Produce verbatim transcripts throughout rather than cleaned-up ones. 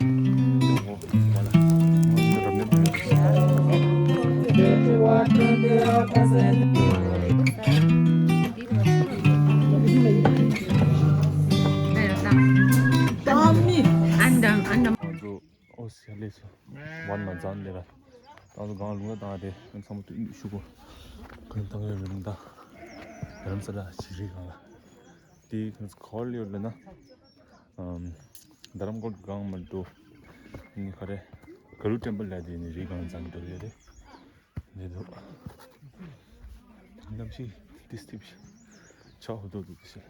I'm done. I'm done. ཨོ་སི་ལས་སོ། ཝན་མ་ཛན་ལས་ར། ད་ཚོ་གང་ལུང་ལ་བཏང་སྟེ་ཚང་མ་དུ་ཨིན་ཞུ་གོ། ཁོས་བཏང་ཡོད་རིམ་ད། རྡ་རམ་ས་ལ་ཅི་རིགས་གང་ལ། དེ་ཁོས་ཁོལ་ཡོད་ལ་ན། རྡ་རམ་ཁོལ་གང་མ་འགྲོ། ནི་ཁ་རེ། ག་རུ་ཊེམ་པལ་ལ་དེ་ནི་རི་གང་ཙམ་འགྲོ་ཡོད་རེད། འདི་འདུག་གནམ་གཤིས་ཏིས་ཏིས་ཆག་ཧུ་དུ་དུ་ཤི།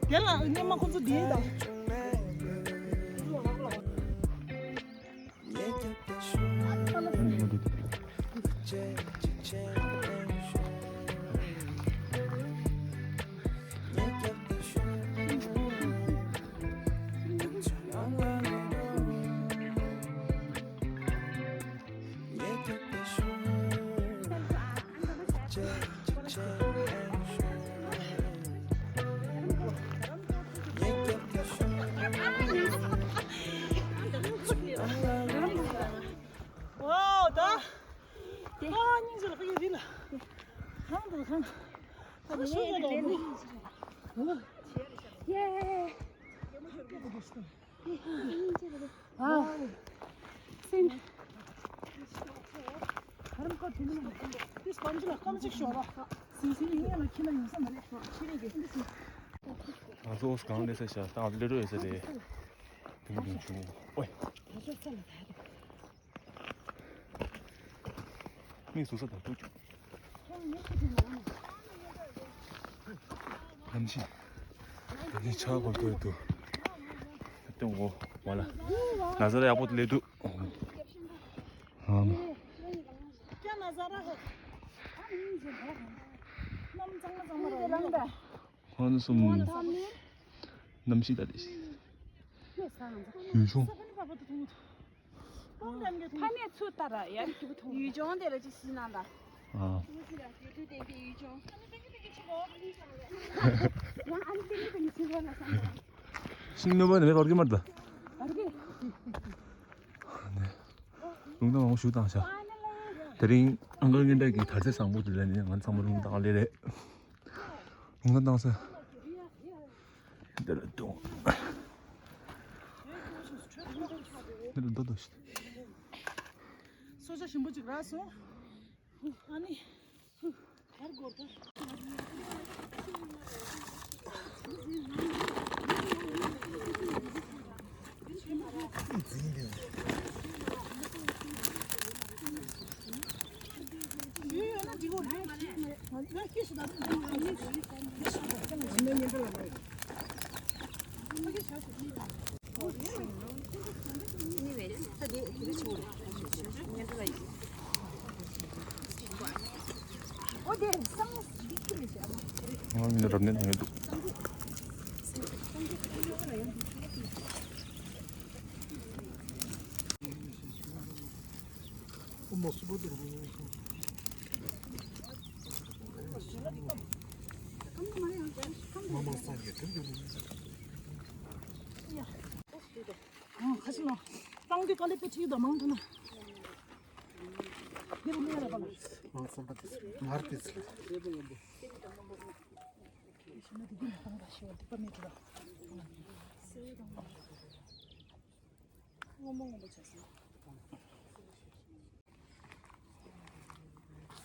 དེ་ལ་སྙེ་མ་ཁོ་ཚོ་བསྡད་དང་། ཨོ་ད། ཨ་སྙིང་རྗེ་ལ་ཕ་གི་རི་ལ། གང་དང་གང་། ད་ད་ཤོག་ཡོད་དོ། ཡེ། ཨ། སེམས། ཧ་རམ་ཀ་དུ་ནི། དེ་སྤམ་ཅི་ལ་སྐམ་ཅིག་ཤོར་བ། སིང་སིང་ཡིན་ཡང་ལ་ཁྱི་ལ་ཡོང་ས་མ་རེད། ཁྱི་རེད་གི། ང་ཚོ་ཨོ་སི་གང་ལས་ས་ཤ་སྟངས་ལེ་རོ་ཡོད་ས་རེད། དེ་གི་དུང་ཆུང་ངུ་ཨོའི། ད་ཤོག་ས་ལ་ད་རེད། མིག་ཟུག་ས་དང་ཐུག་ཆོག་གནམ་གཤིས། དེ་ནས་ཆར་གོ་ཐོས་འདུག་སྟོན་འོ་མ་ལ། ན་ཟ་ར་ཡག་པོ་སླེབས་འདུག་ཨང་། ཧང་སང་། གནམ་གཙང་མ་གཙང་མ་རེད། ཧང་སུམ། གནམ་གཤིས་ད་རེད། ཡུལ་ལྗོངས། ཕ་མས་ཚུར་ལྟ་ར་ཡར་སྐྱིད་པོ་མཐོང་། ཡུལ་ལྗོངས་དེ་ལ་ཅིག་ཤི་ན་ད། ཨ། ཡུལ་དུས་ལྡན་གྱི་ཡུལ་ལྗོངས། ཡང་ཨ་ནི་ཏན་ཏན་གྱི་ཤི་རོགས་ལ་བསམ་ད། ཤིང་ནུ་མ་ནི་མེ་བར་གི་མར་ད། བར་གི། ལུང་དང་མང་པོ་ཞུ་དང་ཤ། དེ་རིང་ཨང་ཀར་ངན་འདྲ་གི་དར་ཚེ་བཟང་པོ་དེ་ལ་ནི་ང་ཚང་མ་ལུང་དང་ལེ་རེད། ལུང་དང་ས། འདི་ལ་དུང་། འདི་ལ་རྡོ་རྡོ་ཞིག་སོ་ཆ་ཞིམ་པོ་ཅིག་རག་སོང་། ཨ་ནི། ཧར་སྒོར་ད། ཁ་ཤི་ལོ། གཙང་དེ་དཀའ་ལས་དཔེ་ཁྲིད་དང་མང་ཐུབ་ན། འདིར་མི་ཡར་པ་ལ། ང་བསམ་པ་དེ་ང་ར་དེ་ཚེ།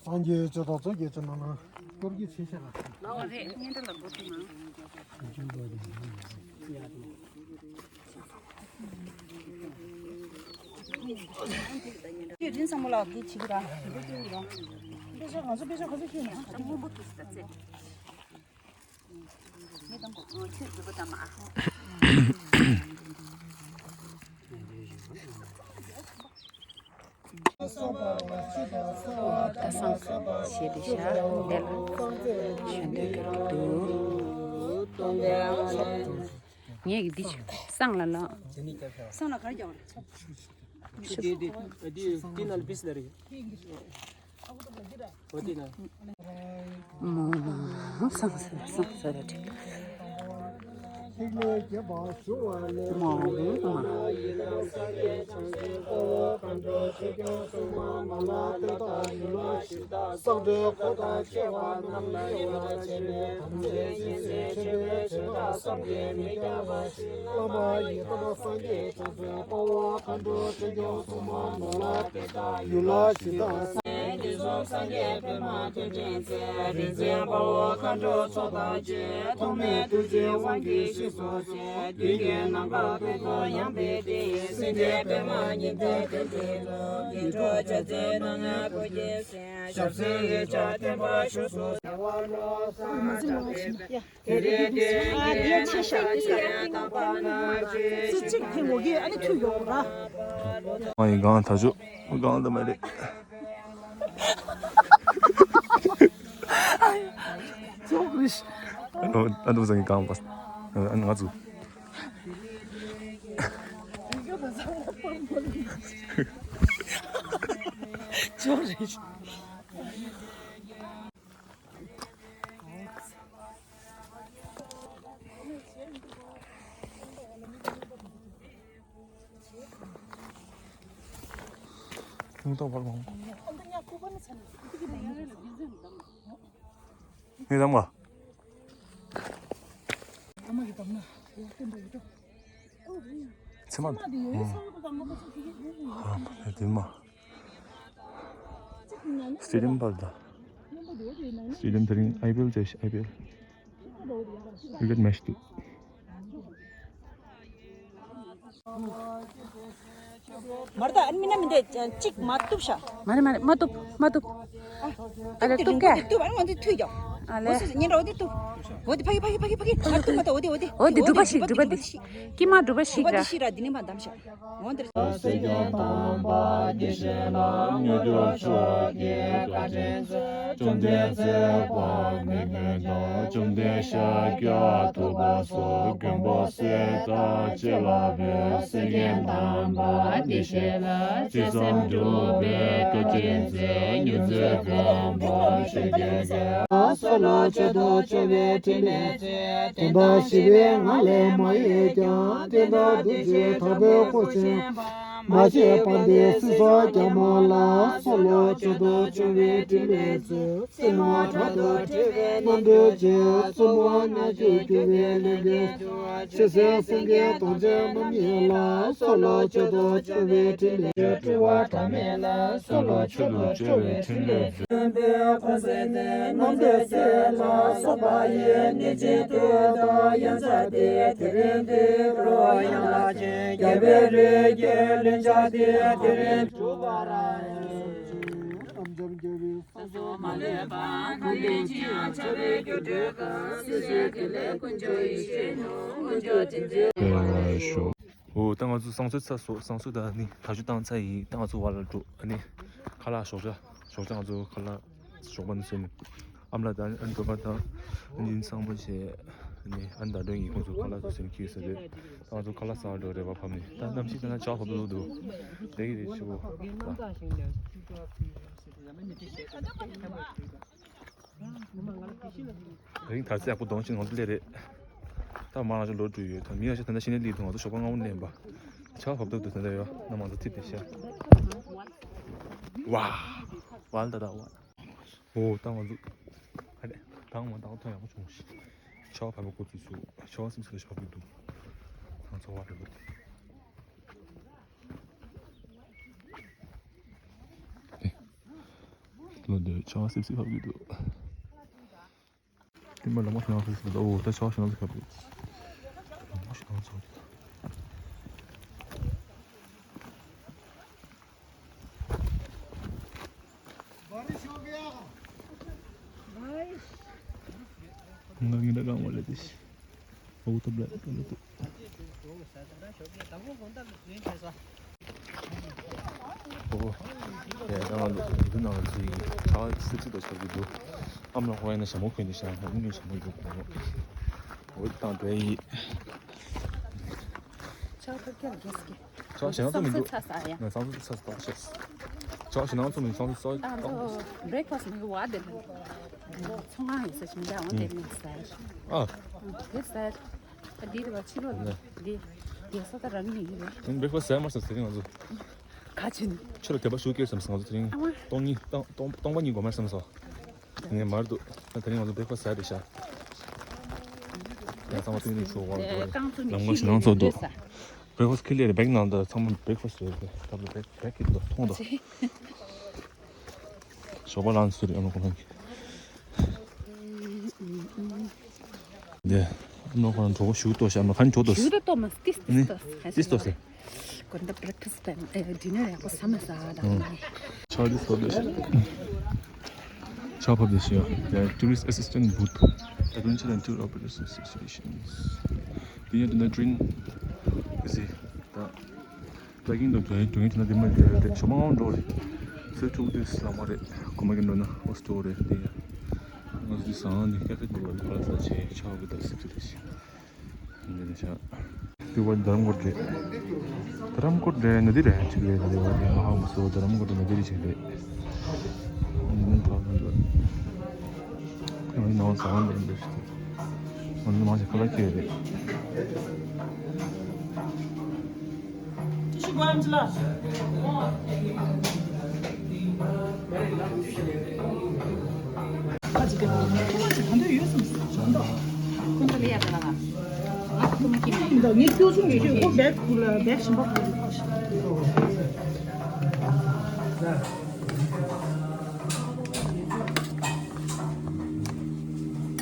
སངས་རྒྱས་ཆོས་དང་ཚོགས་ཀྱི་ཆོས་རྣམས་ལ་སྐྱོར་གྱི་ཆེ་ཤ་ལ། ལའོ་རེད་སྙན་གྲགས་ལ་སྒོ་ཐུག་ན། ཁྱེད་རིན་བཟང་མོ་ལགས་འདི་བྱེད་ཀྱི་ར། དཔེ་ཆ་ང་ཚོ་དཔེ་ཆ་ག་ཚོད་ཁྱོད་ན། དེ་སྔོན་པོ་ཐུག་སི་ད་ཚེ། ངས་དང་པོ་ཨོ་ཁྱོད་འདི་པོ་ད་མ། ད་སང་ཞེས་བདེ་ཤ་དེ་ལ་ཞོན་འདོད་ཀྱི་རུ་འདུག་ངས་ཀྱི་འདི་ཆུ་སང་ལ་ལ། སང་ལ་གར་རྒྱག་ཆུ་དེ་དེ་དེ་དེ་ནང་ལ་པིས་ལ་རེད། ཨོ་དེ་ན། མོ་སང་ས་སང་ས་ར་ཏི། མོ་མོ། ཡུལ་ལ་ཞི་བདག་དེ་གསུམ་སངས་རྒྱས་པདྨ་ཅན་མཚན། རིག་འཛིན་དཔའ་བོ་མཁའ་འགྲོ་ཚོགས་དང་བཅས། ཐོགས་མེད་ཐུགས་རྗེའི་དབང་གིས་ཞིག་གསོ་མཛད། བདུད་ཀྱི་ནམ་མཁར་ཕུན་ཚོགས་ཡངས་པའི་སྟེང་། སྲིད་མཐའི་པདྨ་ཉི་ཟླའི་སྟེང་དུ། ཡིད་འཕྲོག་བྱ་ཚེ་སྣང་བརྙན་སྐུ་སྐྱེ་ཟེར། ཞབས་སེན་གཡུ་བྱ་ཐོད་པར་བཞུགས་སོ། ཨ་ནི་ཆེ་ཤ་ཙི་ཙི་ཅིག་ཐེངས་འོ་གེ་ཨ་ནི་ཐུག་ཡོང་ར། ཨ་ཡི་གང་ཐ་ཆུ་གང་ད་མ་རེད། ཙོག་རིཤ། ཨ་ནུ་ཨ་ནུ་ཟང་གི་གང་པ། ཨ་ནུ་ང་ཚུ། ཙོག་རིཤ། ངས་དམ་ག། ཚེ་མ། ཨ་མ་དེ་མ། Stadium བར་ད། Stadium དེ་རིང་ཨའི་པི་ཨེལ་བྱས་ཤག་ཨའི་པི་ཨེལ། Cricket match འདུག་མར་ད་ཨ་ནི་མི་ན་མི་འདས་གཅིག་མ་གཏུབ་ཤག་མ་རེད་མ་རེད་མ་གཏུབ་མ་གཏུབ། ཨ་ལས་གཏུབ་ཀ། གཏུབ་ཨ་ནི་ང་ཚོ་ཐུག་ཀྱང་། ཨ་ལས། ངོ་སོ་སོ་ཉིན་ར་འོ་དེ་གཏུབ། འོ་དེ་ཕ་གི་ཕ་གི་ཕ་གི་ཕ་གི་ཨ་གཏུབ་མ་ད་འོ་དེ་འོ་དེ་འོ་དེ་འོ་དེ་སྒྲུབ་པ་ཞིག་སྒྲུབ་པ་འདི། ཀྱེ་མ་སྒྲུབ་པ་ཞིག་འོ་དེ་ར། ཤི་ར་འདི་ནི་མ་འདམ་ཤག་འོ་དེ་ར། སྲིད་སྐྱོང་དམ་པ་ཡེ་ཤེས་ལ་དངོས་གྲུབ་མཆོག་གི་བཀའ་དྲིན་མཛད། བཅོམ་ལྡན་ཚེ་དཔག་མེད་མཁྱེན་དང་བཅོམ་ལྡན་ཤཱཀྱ་ཐུབ་པ་སོགས་མགོན་པོ་སྲས་དང་བཅས་ལ་འབུལ། སེང་གེ་དམ་པ་ཡེ་ཤེས་ལ་ཅི་བསམ་འགྲུབ་པའི་བཀའ་དྲིན་མཛད། མྱུར་མཛད་མགོན་པོ་མཆོག་གི་རྒྱལ། གསོལ་ལོ་མཆོད་དོ་མཆོད་པའི་ཕྲིན་ལས་མཛད། དོན་དམ་ཞི་བའི་ངང་ལས་མ་གཡོས་ཀྱང་། བསྟན་དང་གདུལ་བྱའི་དྲག་པོའི་སྐུ་ཆེན་པ། མ་ཆད་པ་འདི་སྲིད་ཞིའི་རྒྱལ་མོ་ལ། གསོལ་ལོ་མཆོད་དོ་མཆོད་པའི་ཕྲིན་ལས་མཛད། སྲིན་མོ་ཁྲག་དང་འདྲེས་པའི་རྣམ་སྤྲུལ་ཆེ། བཙུན་མོ་མངལ་སྐྱེས་གྱུར་པའི་ལས་མགོན་མཆོག་ཆེ་སའི་སེང་གེ་གདོང་ཅན་རྣམ་གཉིས་ལ། གསོལ་ལོ་མཆོད་དོ་མཆོད་པའི་ཕྲིན་ལས། སྤྲུལ་པ་བྲལ་མེད་ལ། གསོལ་ལོ་མཆོད་དོ་མཆོད་པའི་ཕྲིན་ལས། སྟོན་པའི་འཁོར་ཚོགས་ནི་རྣམ་ཐོས་སྲས་ལ་སོགས་པ་ཡི། གནོད་སྦྱིན་བདུད་དང་ཡན་ཆད་དེ། དེ་རིང་འདིར་འགྲོ་ཡང་ལ་ཕྱིན། རྒྱལ་བའི་རིགས་ཀྱི་ལན་ཆགས་ཏེ། དེ་རིང་འགྲུབ་པར། ཨོ་ད་ང་ཚོ་བསང་གསོལ་ཚར་སོང་། བསང་གསོལ་ད་ནི་ད་ཅི་བཏང་ཚར་ཡིན། ད་ང་ཚོ་བར་ལ་འགྲོ། ཨ་ནི་ཁ་ལག་ཞོགས་ཇ་ཞོགས་ཇ་ང་ཚོ་ཁ་ལག་ཞོགས་པ་ནས་སོང་། ཨ་མ་ལགས་དང་ཨ་ནི་སྒྲོལ་དཀར་དང་ཨ་ནི་བསང་པོ་བྱས། ཨ་ནི་ཨ་ནི་ཟླ་སྒྲོན་གྱིས་ཁོང་ཚོ་ཁ་ལག་ཟ་སེམས་ཁྱེར་ཟེར་རེད། ད་ང་ཚོ་ཁ་ལག་ཟ་བར་འགྲོ་རེད་པ། ཕབ་ནས་ད་གནམ་གཤིས་ད་ན་ཇག་ཧོབ་ཏོ་འདུག་དེ་གི་རེད་ཆུ་བོ། དེ་རིང་དར་ཚད་ཡག་པོ་གདོང་ཞིག་ང་ཚོ་སླེབས་རེད། ད་མ་ང་ཚོ་ལོ་དྲུག་ཡོད། ད་མི་ཡག་ཤོས་ད་ལྟ་ཤི་ནས་སླེབས་འདུག་ང་ཚོ་ཞོགས་པ་སྔ་པོ་སླེབས་པ། ཇག་ཧོབ་ཏོ་འདུག་ད་ལྟ་ཡོད་ན་མང་ཚོ་ཐིབས་ཏེ་ཤ། ཝ། ཝལ་ད་ད་ཝལ། ཨོ་ད་ང་ཚོ། ཨ་རེ། ད་ང་ད་ཐོན་ཡག་པོ་བྱུང་ཤི། ཆར་པ་བབས་པའི་འགོ་ཚུགས་སོང་། ཆར་པ་སིམ་སིམ་ཞིག་བབས་ཀྱི་འདུག་ང་ཚོ་བ་རེད་པ། ལོ་འདིར་ཆར་པ་སིབ་སིབ་བབས་ཀྱི་འདུག་དེ་མ་ལ་མ་ཤི་ན་སིབ་སིབ་འདུག་ཨོ་ད་ཆར་པ་ཤི་ན་སིབ་བབས་ཀྱི་འདུག་ལ་མ་ཤི་ན་ཚོ། ང་གཉིས་ཀ་གང་བ་ལས་དེ་ཤི། ཨོ་ཏོ་བླ་ཏོ་ལ་ཏོ། ཨོ། ཡ་ད་ང་ཚོ་འདི་ནང་ལ་ཚུར་ཡིན། ཁ་ཤས་ཚིག་ཏོ་ཆགས་ཀྱི་འདུག་ཨ་མ་ལགས་ཁོ་ཡིན་ན་ཞྭ་མོ་གོན་ནས་ཤག་ཨ་མ་ངས་ཞྭ་མོ་ཡོད་གོ། འོ་དེ་དང་འདྲ་ཡིན། ཆགས་ཐུབ་ཀྱི་རེད་གལ་སྲིད། ཆགས་ཞེ་ན་ཚོ་མི་འདུག་བསམ་ཚུལ་ཚ་ས་ཡ། ང་བསམ་ཚུལ་ཚ་ས་ཏོག་ཤེས། ཆགས་ཞེ་ན་ཚོ་མི་བསམ་ཚུལ་ཚ་ཏོག་ཤེས། བྷི་རེག་ཕ་སི་མི་བ་དེ་ཚོང་ཁང་ཡིན་ས་ཞིག་མི་འདྲ་བ་དེ་མི་ས་ཡ། ཨ། དེ་ས་ཡ། ཨ་དེ་རེད་བ་ཕྱི་ལོགས་ལ་དེ་དེ་ས་ད་རང་ཉིད་ཡིན་རེད། བྷི་རེག་ཕ་སི་ཟ་མ་ས་དེ་རིང་ང་ཚོ། ག་ཅིན། ཆུ་ལ་དད་པ་ཞུ་སྐྱེལ་བསམ་སོང་། ང་ཚོ་དེ་རིང་སྟོང་ཉིད་སྟོང་སྟོང་སྟོང་པ་ཉིད་དགོས་མ་བསམ་སོང་། ངས་མར་འདུག་ད་དེ་རིང་ང་ཚོ་བྷི་རེག་ཕ་སི་ཟ་རེད་ཤག་ཡང་ཚང་མ་ཐུག་ནས་ཆུ་བར་འགྲོ་རེད། ལམ་ཁ་ཞེ་ན་ཚོ་འདུག་བྷི་རེག་ཕ་སི་ཁི་ལེ་རེད། བྷེག་ནང་དུ་ཚང་མ་བྷི་རེག་ཕ་སི་རེད། ད་བྷི་རེག་ཕ་སི་ཁི་ལེ་མཐོང་དོ། ཞོགས་པ་ལངས་ཚུལ་རེད། ཨ་མ་ཁོ་རང་གི། འདི་ཨ་མ་ཁོ་རང་གྲོགས་པོ་ཞུ་ཏོ་ཤག་ཨ་མ་ཁ་ནི་གྲོགས་ཏོ་ཞུ་ཏོ་ཏོ་མ་སྟིས་ཏིས་ཏོ་ཏིས་ཏོ་ཟེར། གོན་ད་བྷི་རེག་ཕ་སི་དང་ཨེ་ཌི་ནར་ཡག་པོ་ཟ་མ་ཟ་དང་། ཆགས་འདི་ཚོ་འདི་ཤག་ཆགས་ཕབ་འདི་ཤག There are tourist assistance booth, adventure and tour operators associations. Do you know the drink? Is it? ད་ཊེ་རེག་ཀིང་དང་དོན་དོན་དེ་ན་དེ་མ་རེད། དེ་ཞོ་མང་འགྲོ་རེད། ཚེ་ཕྲུག་དེ་ལ་མ་རེད། གོ་མ་གི་འགྲོ་ན་ཨོ་སྟོ་རེད་དེ་ཡ། ང་ཚོ་དེ་སང་ནི་ཀ་ཕེ་འགྲོ་རེད། ཁ་ལག་ཟ་ཆེ་ཆགས་གི་ད་སིབ་སིབ་རེད་ཤག་འདི་ནི་ཤག་དེ་བ་རྡ་རམ་ཀོར་རེད། རྡ་རམ་ཀོར་རེད་ན་དེ་རེད་ཅིག་རེད། ད་དེ་བ་དེ་མ་ཧ་མ་སོ་རྡ་རམ་ཀོར་རེད་ན་དེ་རེད་ཅིག་རེད། འདི་ནི་ཕ་གི་འགྲོ། ཁོས་ནང་ཟ་བ་ལེན་འདུག་ང་ཚོ་མང་ཆེ་ཁ་ལག་ཁྱེར་རེད།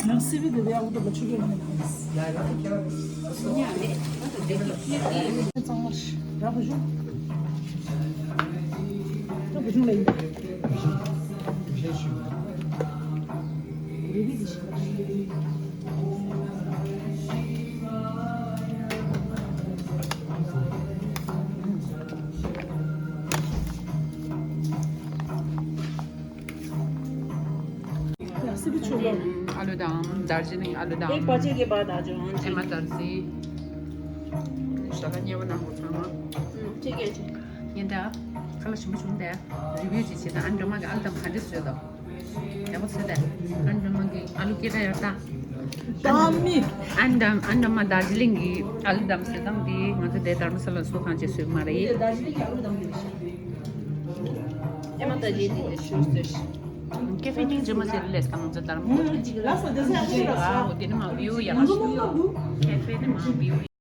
ཡང་སི་བི་དེ་ཡག་པོ་འདུག་པ། ཆུ་རྐྱལ་ནས་ལངས། གཙང་མ་ཞིག་རག་པ་བྱུང་། རག་པ་བྱུང་ལ་ཡིན། རེ་བི་དེ་ཞིག་ཡང་སི་བི་ཆུ་ལོ། ཨ་ལུ་དང་། དར་ཇི་ལིང་ཨ་ལུ་དང་། एक बच्चे के बाद आ जाओ। ཨེ་མ་དར་ཇི། ཞྭ་ལ་ཉེ་བ་ནང་གོ་ཚང་མ། ཨུམ། ཁྱེད་སྐད་ཆ། ཉེན་བརྡ། ཁ་ལ་ཞིམ་པོ་བྱུང་སྟེ། རི་བིའུ་ཅིག་བྱེད་དང་། ཨ་འགྲོ་མ་གི་ཨ་ལུ་དང་ག་འདྲ་བཟོས་དང་། ཡག་པོ་བཟོས་ཏེ། ཨ་འགྲོ་མ་གི་ཨ་ལུ་སྐད་གྲགས་ཡོད་ད། ད་མི། ཨ་འགྲོ་ཨ་འགྲོ་མ་དར་ཇི་ལིང་གི་ཨ་ལུ་དམ་བཟོས་དང་དེ་ང་ཚོ་དེ་དྷར་མ་ས་ལ་བཟོ་ཁང་ཅིག་བཟོས་མ་རེད། དར་ཇི་ལིང་གི་ཨ་ལུ་དམ་དེ་རེད་ཤག་ཨེ་མ་ད་རྗེས་དེ་ཞུ་ཟེར། ཀེ་ཧྥེ་སྙིང་རྗེ་མོ་ཟེར་ལས་དང་ང་ཚོ་དར་མ་ལགས་སོ། དེ་ཚོ་ཡག་པོ་ཞིག་རེད། ཨ་འོ་དེ་ནི་མ་བིའུ་ཡག་པོ་ཞིག་ཀེ་ཧྥེ་ནི་མ་བིའུ།